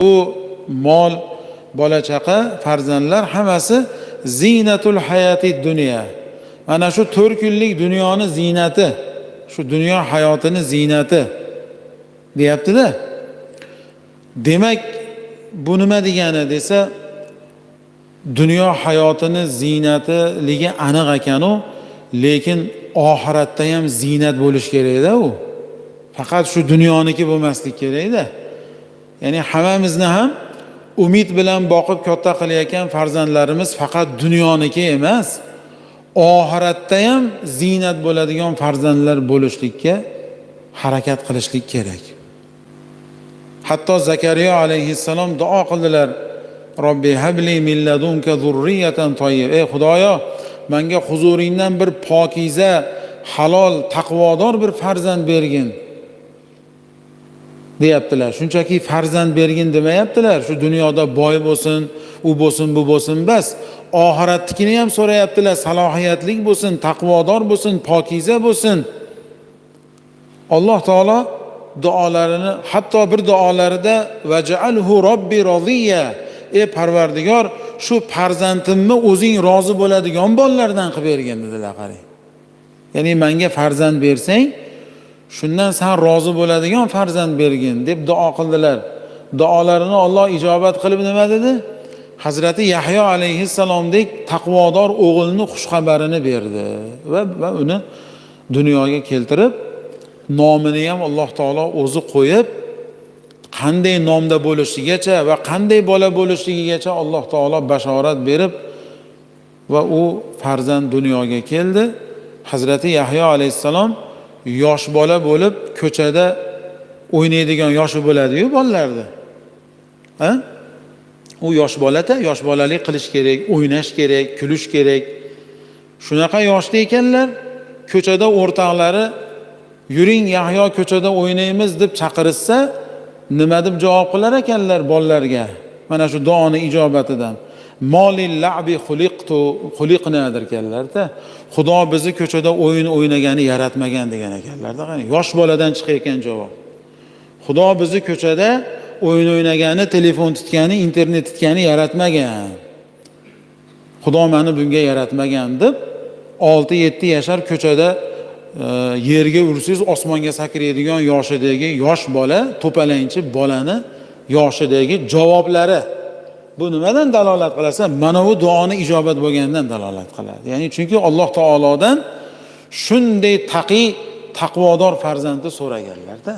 Bu mol, bola chaqa, farzandlar hammasi zinatul hayati dunya. Mana shu 4 kunlik dunyoni ziynati, shu dunyo hayotini ziynati deyapti-da. Demak, bu nima degani desa, dunyo hayotini ziynatiligi aniq ekan-u, lekin oxiratda ham ziynat bo'lish kerak-da u. Faqat shu dunyoniki bo'lmaslik kerak-da. Ya'ni hammamizni ham umid bilan boqib katta qilayotgan farzandlarimiz faqat dunyoniki emas, oxiratda ham ziynat bo'ladigan farzandlar bo'lishlikka harakat qilishlik kerak. Hatto Zakariya alayhissalom duo qildilar: Robbi habli min ladunka zurriyatan tayyib. Ey Xudoyo, menga huzuringdan bir pokiza, halol, taqvodor bir farzand bergin deyaptilar. Shunchaki farzand bergin demayaptilar. Shu dunyoda boy bo'lsin, u bo'lsin, bu bo'lsin, bas. Oxiratnikini ham so'rayaptilar. Salohiyatli bo'lsin, taqvodor bo'lsin, pokiza bo'lsin. Alloh taolo duolarini, hatto bir duolarida vaj'alhu robbi roziya, ey Parvardigor, shu farzandimni o'zing rozi bo'ladigan bolalardan qilib bergin dedilar. Qarang, ya'ni menga farzand bersang, shundan san rozi bo'ladigan farzand bergin deb duo qildilar. Duolarini Olloh ijobat qilib nima dedi? Hazrati Yahyo alayhissalomdek taqvodor o'g'ilni xushxabarini berdi va uni dunyoga keltirib, nomini ham Alloh taolo o'zi qo'yib, qanday nomda bo'lishigacha va qanday bola bo'lishligigacha Alloh taolo bashorat berib va u farzand dunyoga keldi. Hazrati Yahyo alayhissalom yosh bola bo'lib ko'chada o'ynaydigan yoshi bo'ladi-yu bolalarda. Ha? U yosh bolada yosh bolalik qilish kerak, o'ynash kerak, kulish kerak. Shunaqa yoshda ekanlar, ko'chada o'rtoqlari yuring Yahyo ko'chada o'ynaymiz deb chaqirishsa, nima deb javob qilar ekanlar bolalarga? Mana shu duoni ijobatidan. Molil la'bi xuliqtu xuliqna derkanlarda. Xudo bizni ko'chada o'yin o'ynagani yaratmagan degan ekanlarda. Qarang, yosh boladan chiqayotgan javob. Xudo bizni ko'chada o'yin o'ynagani, telefon tutgani, internet tutgani yaratmagan. Xudo meni bunga yaratmagan deb 6-7 yashar ko'chada yerga ursangiz osmonga sakraydigan yoshidagi yosh bola, to'palangchi bolani yoshidagi javoblari. Bu nimadan dalolat qilasa, mana bu duoni ijobat bo'lganidan dalolat qiladi. Ya'ni chunki Alloh taolodan shunday taqi, taqvodor farzandni so'raganlar-da.